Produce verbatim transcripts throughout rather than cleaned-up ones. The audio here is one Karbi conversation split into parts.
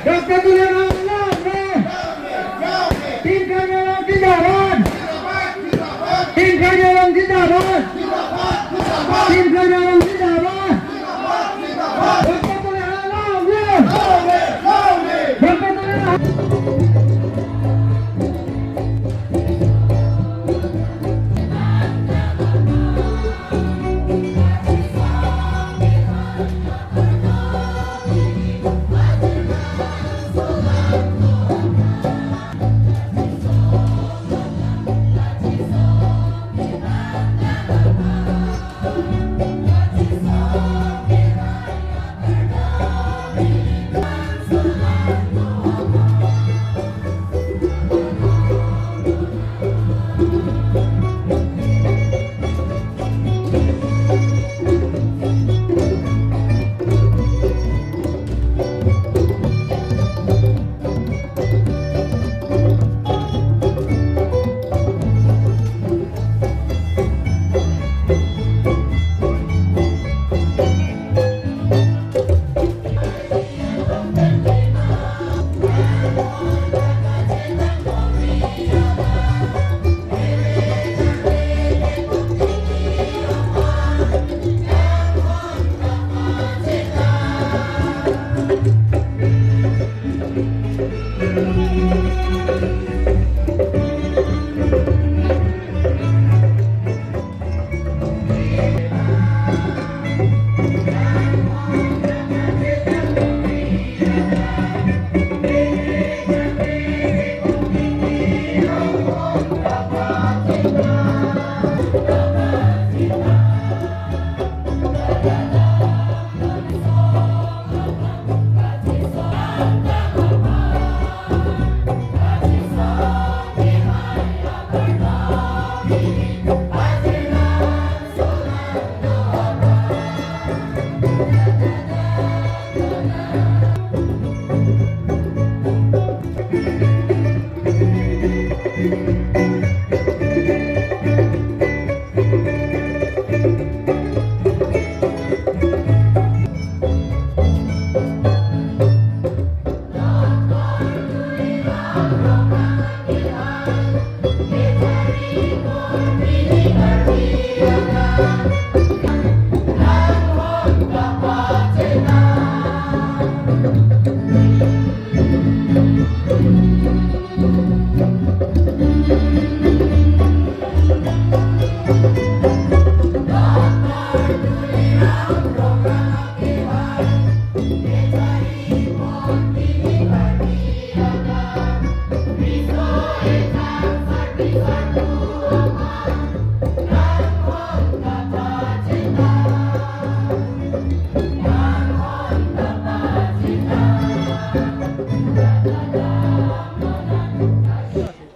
Doctor Tuliram Ronghang! Team Karbi Anglong zindabad! Team Karbi Anglong zindabad! Team Karbi Anglong zindabad! Doctor Tuliram Ronghang! Doctor Tuliram!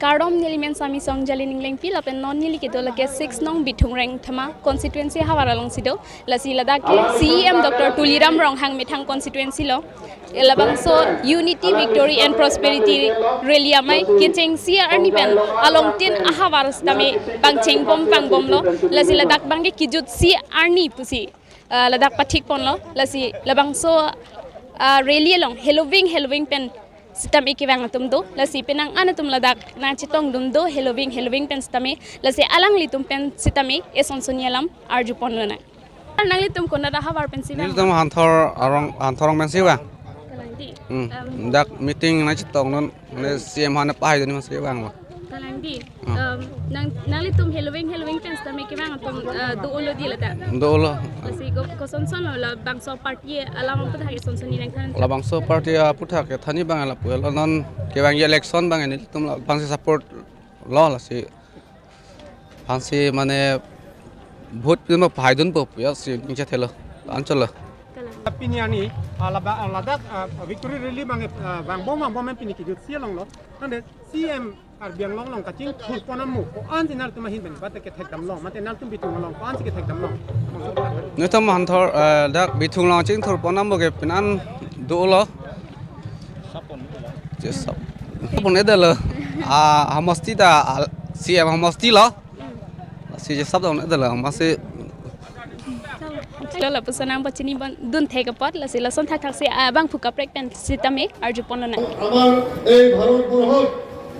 Kardom, neli men Sami Songjali Ninglengpi, lapen non neli kedo lake six nong Bithung Rengthama constituency ahavar alongsi do. Lasi ladak ke C E M Doctor Tuliram Ronghang methang constituency lo. Labangso Unity, Victory and Prosperity Rally amei kechengsi arni pen alongtin ahavar sitame pangchengbom pangbomlo. Lasi ladak abangke kejutsi arni pusi, ah, ladak pathikponlo. Lasi labangso, ah, rally along heloving heloving pen sitame kevang atum do. Lasi penang an atum ladak nangchetongdun do, heloving heloving pen sitame. Lasi alanglitum pen sitame esonsoni alam arjuponlonang. Nanglitum konat ahavar pensi vang? Nelitum Hanthor arong, Hanthor arong pensi vang. Kalang di. Hmm. Em, dak meeting nangchetongdun, ne C E M aphan pahai dun pensi vanglo. Kalang di. Hmm. Em, nang, nanglitum heloving heloving pen sitame kevang atum, eh, do-olo di ladak? Do-olo. Lasi ko, kosonsonlo, labangso party alam aphuthak esonsoni nangthan? Labangso party aphuthak ke thani abang lapu lo, non kevangji election abang nelitum labangsi support lo, lasi aphansi mane vote pima pahai dunpo pu ya si ningje thelo, anchotlo. Kalang. Pini arni, ah, laba-, ah, ladak, ah, victory rally abang, ah, vangbom vangbom pen pini kejutsi alonglo. Tangte C E M Karbi Anglong along kachingthurpon amo ko-ansi nangtum ahin pen bate kethekdamlong, mate nangtum Bithung along ko-ansi kethekdamlong? Nelitum Hanthor, eh, dak Bithung along chingthurpon amo ke penang an dolo. Chesap. Pon edelo. Ah, hamosti ta, ah, C E M hamosti lo. Si chesap dong edelo, masi. Lapuson nangpachini pon dun thek apot, lasi lason thakthak si, ah, abangphu kaprek pen sitame arju ponlonang. আমাৰ এই ভাৰতবৰ্ষত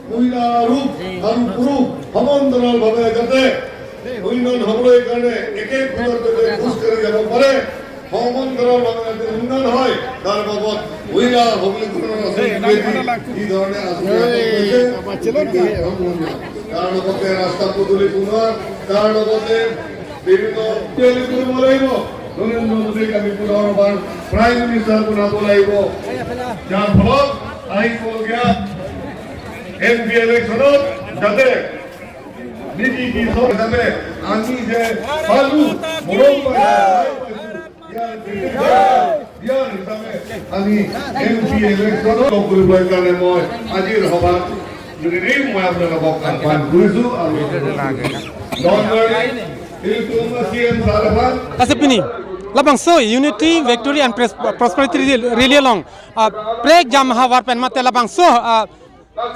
মহিলা আৰু, আৰু পুৰুষ সমান্তৰালভাৱে যাতে উন্নয়ন হ'বলৈ কাৰণে একে খুঁটাত যাতে খোজ কাঢ়ি যাব পাৰে, সমান্তৰালভাৱে যাতে উন্নয়ন হয়, তাৰ বাবদ মহিলা সবলীকৰণৰ আঁচনি যোগেদি যি ধৰণে আঁচনি আগবঢ়াইছে, তাৰ লগতে ৰাস্তা পদূলি বনোৱা, তাৰ লগতে বিভিন্ন বিদ্যালয় কৰিব লাগিব। নৰেন্দ্ৰ মোদীক আমি পুনৰবাৰ প্ৰাইম মিনিষ্টাৰ বনাব লাগিব, যাৰ ফলত আহিবলগীয়া এম পি ইলেকশ্যনত যাতে বিজেপি চৰকাৰ হিচাপে আমি যে পালো, মৰম পাইছো, ইয়াৰ হিচাপে আমি এম পি ইলেকশ্যনত লগ কৰিবলৈ কাৰণে মই আজিৰ সভাত যোগেদি মই আপোনালোকক আহ্বান কৰিছো আৰু ধন্যবাদ। এইটো চি এম ছাৰ এবাৰ Kasi pini labangso Unity, Victory and Pres-, Prosperity Rally, rally along, ah, prek jam havar pen mate labangso, ah,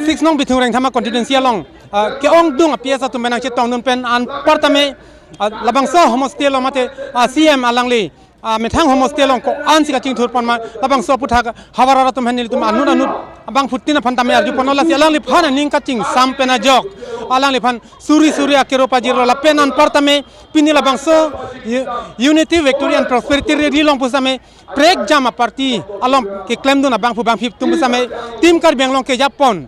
six nong Bithung Rengthama constituency along, ah, ke-ongdung a P S atum pen nangchetongdun pen anparta me, ah, labangso homosti along mate, ah, C M alangli, ah, methang homosti along ko-ansi kachingthur pon ma labangso aphuthak havar arat atum aphan nelitum anut anut abangphutin aphan tame arju ponlo, lasi alangliphan aning kachingsam pen ajok alangliphan suri suri akero pajirlo lapen anparta me pini labangso U-, Unity, Victory and Prosperity Rally along pusitame prek jam a party along keklemdun abangphu bangphi atum pusitame Team Karbi Anglong kejapon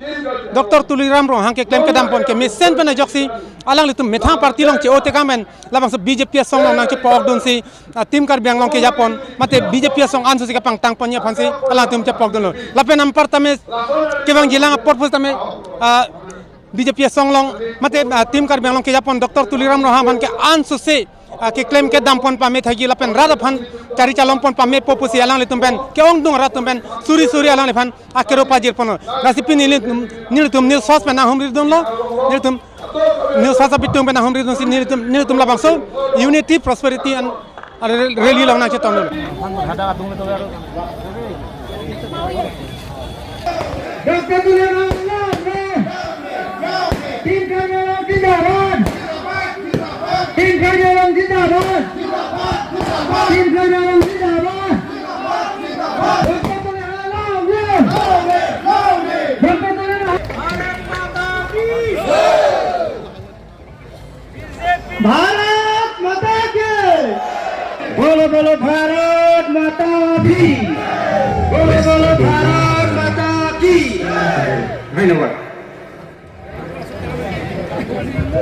Doctor Tuliram Ronghang keklem kedam pon kemesen pen ajoksi alanglitum methang party along che-o tekang pen labangso B J P asong along nangchepokdunsi, ah, Team Karbi Anglong kejapon mate B J P asong anso si kapangtang ponji aphansi alangtum chepokdunlo. Lapen anparta me kevangjilang apor pusitame, ah, B J P asong along mate, ah, Team Karbi Anglong kejapon Doctor Tuliram Ronghang aphan ke-anso si, ah, keklem kedam pon pame thagi lapen rat aphan chari chalom pon pamepo pusi alanglitum pen ke-ongdung arat atum pen suri suri alangliphan akero pajir ponlo. Lasi pini nelitum, nelitum news source pen nanghumridunlo, nelitum news source abitung pen nanghumridunsi nelitum, nelitum labangso Unity, Prosperity and, ah, Rally along nangchetongdun. Doctor Tuliram Ronghang, Team Karbi Anglong zindabad. Team Karbi Anglong zindabad. Team Karbi Anglong zindabad. Doctor Tuliram Ronghang, Doctor Tuliram. Bharat माता की। बोलो, बोलो, भारत माता की। बोलो, बोलो, भारत माता की। ধন্যবাদ।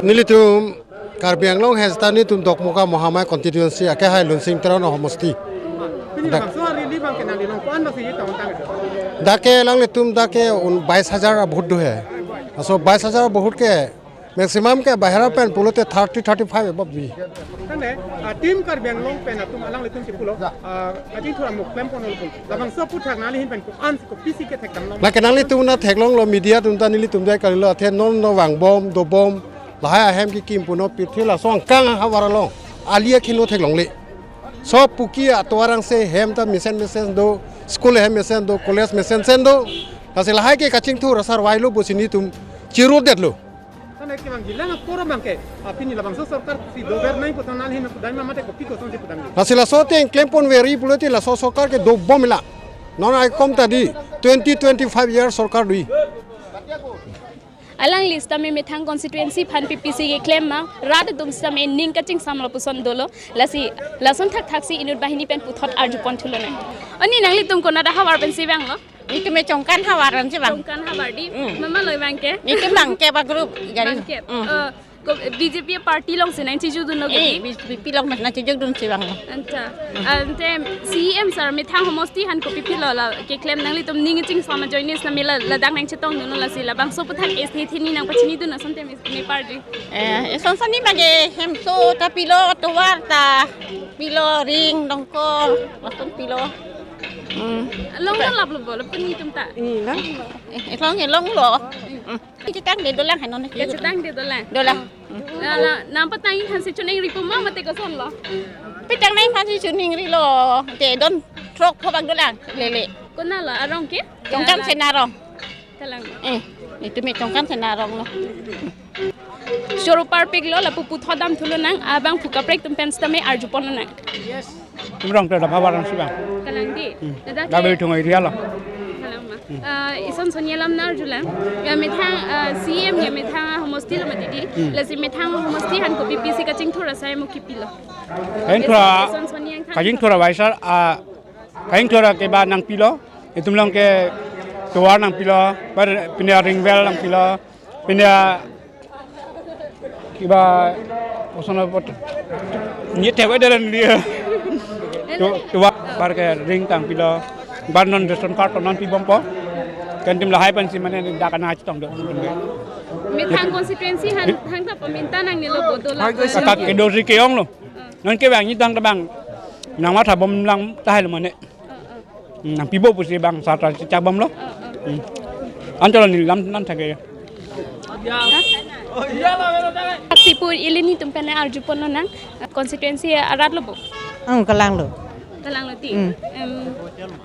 Nelitum Karbi Anglong hesta nelitum Dokmoka Mahamai constituency akehai Lunsing Teron homosti. Pini dak- bangso rally abang ke nangli along ko-an bangsi yitong tang? Dak ke alanglitum dak ke un bais hajar a vote do he. Laso bais hajar a vote ke maximum ke bahera pen pulote thirty, thirty-five above bi. Tangte, ah, Team Karbi Anglong pen atum alanglitum si pulo, ah, aji thura mo klem ponlo pun. Labangso aphuthak nangli ahin pen ko-ansi kopisi kethekdamlong? Lake nanglitum na theklonglo, media atum ta nelitum dai kalilo, athe non no vangbom dobom, lahai ahem kekim puno pirthe laso angkang havar along ali akhino theklongle. So puki atovar angse hem ta mesen mesen do, school hem mesen do, college mesen sen do. Lasi lahai ke kachingthur asar vailo pusi nelitum chirudetlo. Tangte kevangjilang apor abang ke, ah, pini labangso sorkar si dover nangji pu tang nangli ahin pudam ma mate kopi kosonsi pudamji? Lasi laso ateng klem ponver-i pulote laso sorkar ke dobomlo. Non ai kom ta di twenty twenty-five year sorkar do-i. Alangli sitame methang constituency aphan pipisi keklem ma, rat atum sitame ning kachingsam lapuson dolo, lasi lason thakthaksi inut banghini pen puthot arju pon thulonang. Oni nanglitum konat ahavar pensi vanglo? Nelitum me Chongkan havar ansi vang. Chongkan havar di. Hmm. Mama lo abang ke? Nelitum bangkep a group gari. Bangkep. Hmm. Eh, ko B J P party alongsi nangchejudunlo ke? Eh, di? B J P along nangchejudunsi vanglo. Anta. Ante C M sir methang homosti aphan kopi pilo la keklem, nanglitum ning chingsam ajoine sitame la, ladak nangchetongdunlo, lasi labangso aphuthak es the thini nangpachinidun asonte me, me parji. Eh, eson sani bage hemso ta pilo, tovar ta pilo, ring, dongkol, lason pilo. Hmm. Longlo laplo bo, lapen nelitum ta. Ni lang. Eh, eh, long, eh, longlo. Hmm. Kachetongde dolang hai non. Kachetongde dolang. Dolang. Hmm. La, la, nangpatangji aphansi choningri pu ma mate kosonlo? Patang nangji aphansi choningrilo. Te don throk pho bak dolang. Lele. Konatlo arong ke? Chongkan Sena arong. Talang. Eh, nelitum me Chongkan Sena aronglo. Choro parpiklo, lapu puthot dam thulonang, abangphu kaprek atum pen sitame arju ponlonang. Yes. Tumrong te dapha barang sibang. Kalang di. Hmm. Ladak Gabe ke thung area lo. Kalang ma. Hmm. Ah, ison soni alam nar julang. Ya methang, ah, C M ya methang, ah, homosti lo mati di. Hmm. Lasi methang homosti aphan kopi pisi kachingthur asai mo kipilo. Kain thura, ison soni yang thang kachingthur abaisar, ah, kain thura ke ba nangpilo. Itum along ke tovar nangpilo, bar pine ring well nangpilo. Pine kiba koson apot. Ni thewe deren dia. Tu, tu bar ke ring nangpilo. Bar non ration card non pibompo. Kan tim lahai pensi mane dak ana chetong do. Methang constituency aphan, aphan ta paminta nangnelo bodo la. Akak kedo si ke-ong lo. Non ke bang ni tang ta bang. Nangmatha bomlang tahai lo mane. Nangpipo pusi bang satra cecak bomlo. Hmm. Anchot neli lam nan thake. Sipur ili netum pen arjupon lonang, constituency arat lo bo. Ang kalang lo. Kalang lo ti. Hmm. Em,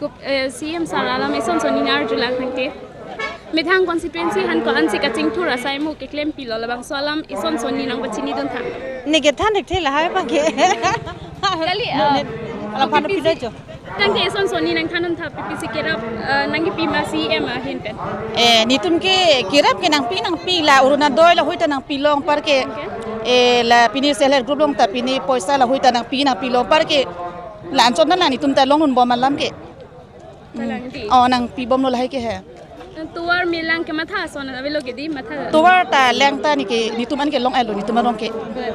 kup, eh, C M sar alam ison soni arjulang thangte. Methang constituency aphan ko-ansi kachingthur asai mo keklempilo, labangso alam ison soni nangpachinidun tha. Ne kethan thekthe lahai abang ke. Kali, ah, ne, ala phan kopi pisi pide jo. Tangte ison soni nangthandun tha, P P C kerap, eh, nangkipi ma C M ahin pen. Eh, netum ke kerap ke nangpi nangpi la Orunodoi lahui ta nangpilong apar ke. Okay. Eh, la pini self help group along ta pini poisa lahui ta nangpi nangpilong apar ke. La anchot na netum ta longdun bom alam ke. Kalang di. Oh, nangpibomlo lahai ke he. Tovar melang ke matha ason avelo ke di matha. Tovar ta leng ta ne ke netum an ke long-elo netum arong ke.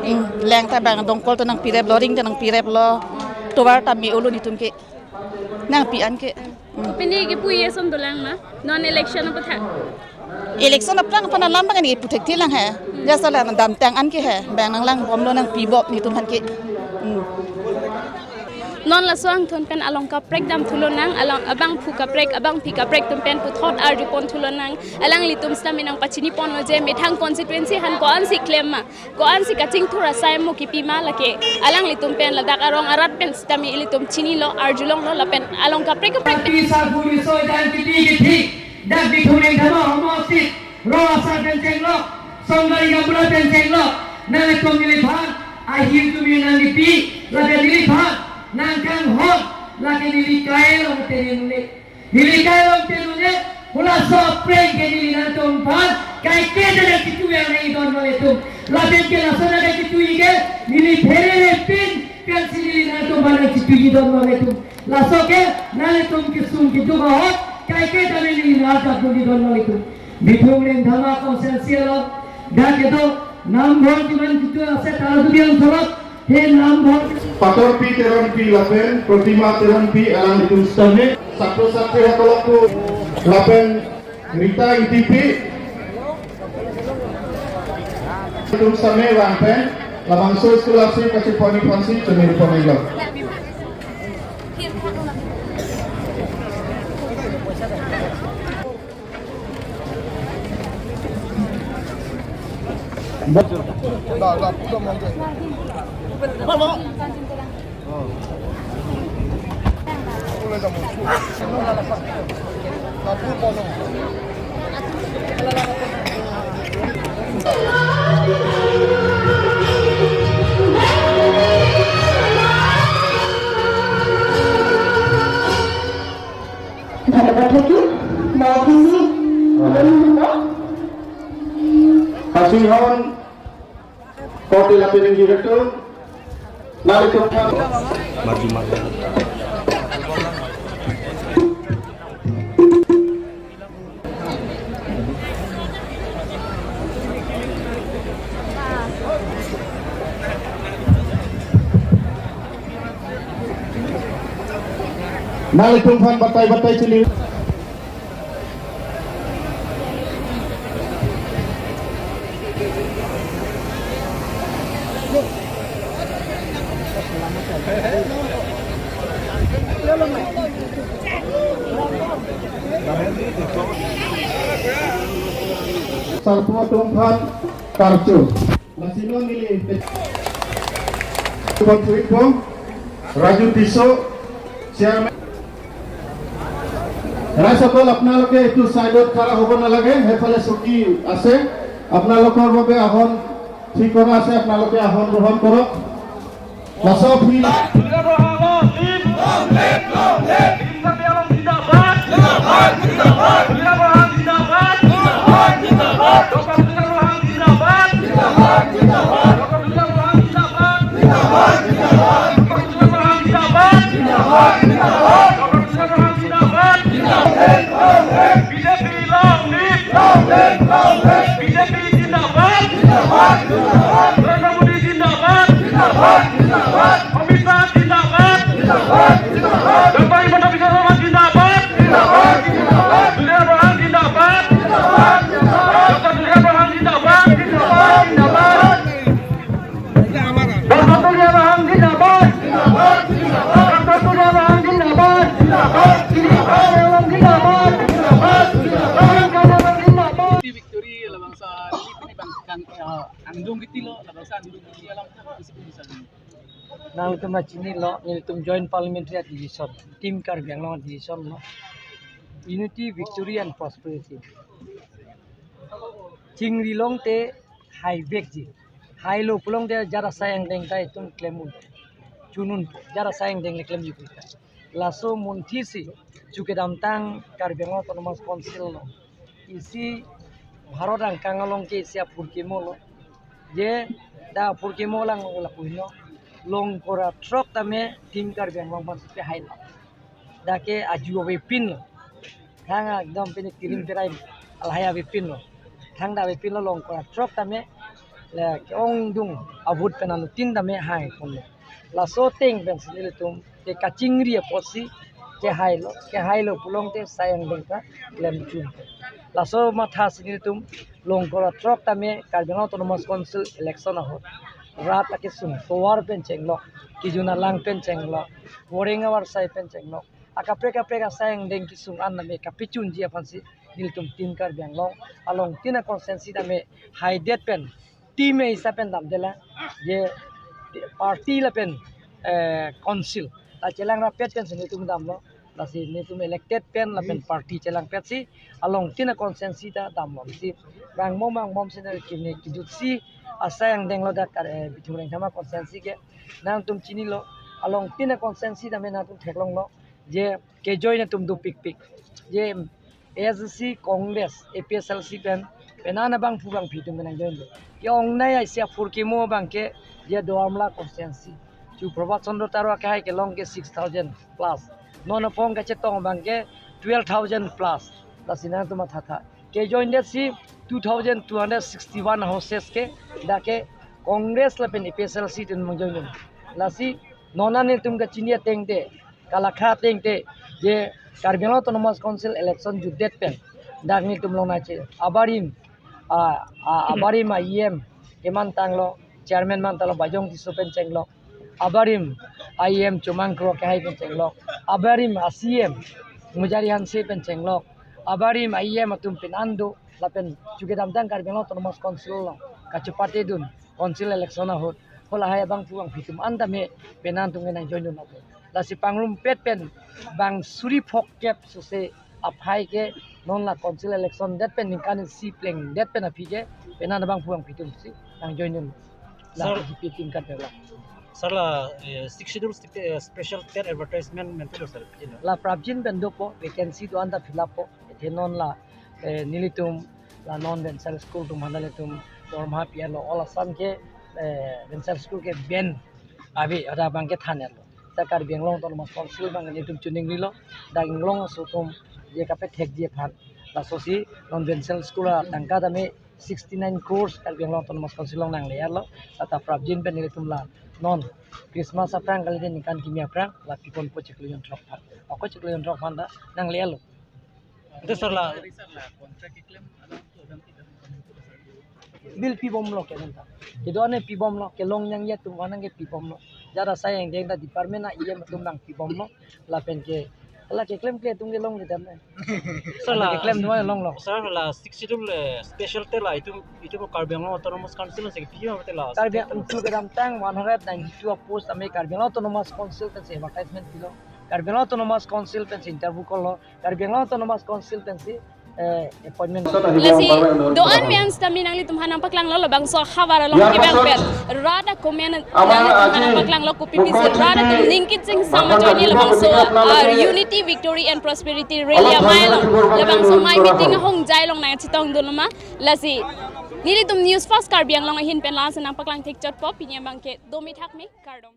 Di. Hmm, leng ta bang dongkol ta nangpireplo, ring ta nangpireplo. Tovar ta me-olo netum ke. Nangpi an ke. Hmm. Pini ke pu-i ason dolang ma. Non election apot tha. Election aphrang aphan alam bang ne pu thekthe lang he. Jasa la damtang an ke he. Bang nanglangbomlo nangpibom netum aphan ke. Hmm. Non laso angthon pen along kaprek damthu lonang, along abangphu kaprek, abangpi kaprek atum pen puthot arjupon thu lonang, alanglitum sitame nangpachiniponlo je methang constituency aphan ko-ansi klem ma, ko-ansi kachingthur asai mo kipi ma lake, alanglitum pen ladak arong arat pen sitame ilitum chinilo arjulonglo lapen along kaprek kaprek pen. Pisa puri soi dan kipi kipi, dak di thuring thama homo sit. Ro asar pen chenglok, Songdari Gabula pen chenglok, nanglitum neliphan, ahir tumi nangkipi, lapen neliphan, nangkanghon, lake neli kai along tenun ne. Neli kai along tenun ne, hula so prank ke neli nangtumphan, kaike te nangkitui anai don malitum. Lapen ke laso nangkitui ke, neli pherere pin, pensi neli nangtumphan nangkitui don malitum. Laso ke, nanglitum kesung keduk ahut, kaike tame neli nangkitui don malitum. Bithung Rengthama constituency along, dak kedo, namghor kiman kitu ase tara dubiang tholot, he namghor. Patorpi Teronpi lapen, Protima Teronpi alanglitum sitame, satro satri hakolok pu lapen, Rita Ingtipi, atum sitame vang pen, labangso scholarship kachepon-i aphansi choningri pon-iklo. ধন্যবাদ থাকিল। Mawphini ulun hino. Kasihon, korte lapen inggi retu, narituk. Maju, maju. Nanglitum aphan batai batai chili. Sarpo atum aphan karcho. Lasi non neli pon-ikpo, Raju Tisso, chairman। ৰাইজসকল, আপোনালোকে এইটো চাইডত খাৰা হ'ব নালাগে, সেইফালে চকী আছে, আপোনালোকৰ বাবে আসন ঠিক কৰা আছে, আপোনালোকে আসন গ্ৰহণ কৰক। Last of Long live, long live. Bidya Devi Along zindabad. Zindabad, zindabad. Tuliram Ronghang zindabad. Zindabad, zindabad. Doctor Tuliram Ronghang zindabad. Zindabad, zindabad. Doctor Tuliram Ronghang zindabad. Zindabad, zindabad. Doctor Tuliram Ronghang zindabad. Zindabad, zindabad. Doctor Tuliram Ronghang zindabad. Zindabad, long live. Bijepi long live. Long live, long live. Bijepi zindabad. Zindabad, zindabad. Narendra Modi zindabad. Zindabad, zindabad. Amit Shah zindabad. Zindabad, zindabad. Doctor Himanta Biswa Sarma zindabad. Zindabad, zindabad. Tuliram Ronghang zindabad. Zindabad, zindabad. Doctor Tuliram Ronghang zindabad. Zindabad, zindabad. Doctor Tuliram Ronghang zindabad. Doctor Tuliram Ronghang zindabad. Tuliram Ronghang zindabad. Victory labangso, ini bang kang, eh, angdung kiti lo, labangso angdung kiti alam. Nangtum chinilo, nelitum Joint Parliamentary Division, Team Karbi Anglong Division lo. Unity, victory and prosperity. Chingri longte haivekji. Hailo pulongte jara asai angdeng ta itum klem un. Chun un, jara asai angdeng le klemji pu ta. Laso munthi si chu kedamtang Karbi Anglong Autonomous Council lo. Isi Bharat angkang along ke isi aphurkimo lo. Je dak aphurkimo lang lapuino. Longkor athrok tame Team Karbi Anglong aphan si pehailo. Dak ke aju avepin lo. Thang ekdom pini kirim perai lahai avepin lo. Thang dak avepin lo, longkor athrok tame le ke-ongdung a-vote pen anuttin tame hai pon lo. Laso ateng pen si nelitum ke kachingri apotsi kehailo, kehailo pulongte asai angdeng ta klem chun. Laso matha si nelitum longkor athrok tame Karbi Anglong Autonomous Council election ahut rat akesung tovar pen chenglok, kejun alang pen chenglok, voreng avarsai pen chenglok, akaprek kaprek asai angdeng kesung an tame kapechunji aphan si nelitum Team Karbi Anglong along tin a-constituency tame haidet pen team a-hisab pen damde la, je party lapen, eh, council ta chelang rapet pen si nelitum damlo. Lasi nelitum elected pen lapen party chelangpet si along tin a-constituency ta damlo. Si bang mom bang mom si neli kini kejut si asai angdeng lo dak Kar-, eh, Bithung Rengthama constituency ke. Nangtum chinilo, along tin a-constituency tame nangtum theklonglo je kejoin atum dopikpik. Je A S D C, Congress, A P H L C pen, penang abangphu bangphi atum nangjoin lo. Ke-ongnei isi aphurkimo abang ke je Duar Amla constituency. Chu Prabhat Chandra Taro akehai kelong ke six thousand plus. Non aphong kachetong abang ke twelve thousand plus. Lasi nangtum mathatha. Kejoin det si two thousand two hundred sixty-one houses ke dak ke Congress lapen A P H L C atum nangjoin lo. Lasi non an nelitum kachini ateng te, kalakha ateng te, je Karbi Anglong Autonomous Council election jutdet pen dak nelitum longnang che. Abarim, a, a, abarim a-E M kemantanglo, chairman mantanglo, Bajong Tisso pen chenglok. Abarim a-E M Chomang Kro akehai pen chenglok. Abarim a-C E M Mujari Hanse pen chenglok. Abarim a-E M atum pen an do, lapen chu kedamtang Karbi Anglong Autonomous Council along kachepate dun council election ahut, halahai abangphu bangphi atum an tame penang atum ke nangjoin dun atum. Lasi pangrumpet pen bang suri phongkep sose aphai ke non la council election det pen ningkan isi plengdet pen aphi ke penang abangphu bangphi atum si nangjoin dun. La Sir, B J P team kan la. Sir, la, eh, Sixth Schedule sti-, eh, special tet advertisement pen do, sir, ino? La prapjin pen dopo, vacancy do-an ta fill up po. Athe non la, eh, nelitum la non Vensar school atum aphan nelitum dorma pi-etlo, all Assam ke, eh, Vensar school ke ban ave, hadak abang ke than-etlo. Ta Karbi Anglong Autonomous Council abang nelitum choningrilo, dak inglong aso atum je kapethekji aphan. Laso si non Vensar school atangka tame sixty-nine crores Karbi Anglong Autonomous Council along nangle-etlo. Seta prapjin pen nelitum la non Christmas aphrang kali, ningkan kimi aphrang la piponpo chiklo jonthrok aphan. Ako chiklo jonthrok aphan ta nangle-etlo. Ante sir, la bill pibomlo ke nang ta. Kedo-an pibomlo, kelong nangji atum aphan nang ke pibomlo. Jara asai angdeng ta department a-E M atum nang pibomlo. Lapen ke, la keklemkle atum kelongle tame. Sir, la keklem dua longlo. Sir, la Sixth Schedule, eh, special tet la itum, itum Karbi Anglong Autonomous Council si pima mate la. Karbi Anglong chu kedamtang one hundred ninety-two a-post tame Karbi Anglong Autonomous Council pensi advertisement pilo. Karbi Anglong Autonomous Council pensi interview call lo. Karbi Anglong Autonomous Council pensi eh, appointment. Lasi do-an me-an sitame nanglitum aphan nangpaklanglo, labangso havar along kevang pen rat amen nanglitum aphan nangpaklanglo, kopi pisi rat atum ningkit sing sama joine labangso, ah, Unity, Victory and Prosperity Rally amei along, labangso amei meeting ahongjai along nangchetongdun loma. Lasi nelitum News Fast Karbi Anglong ahin pen la-ansi nangpaklang thekchotpo, pini abangke do mithak me, kardom.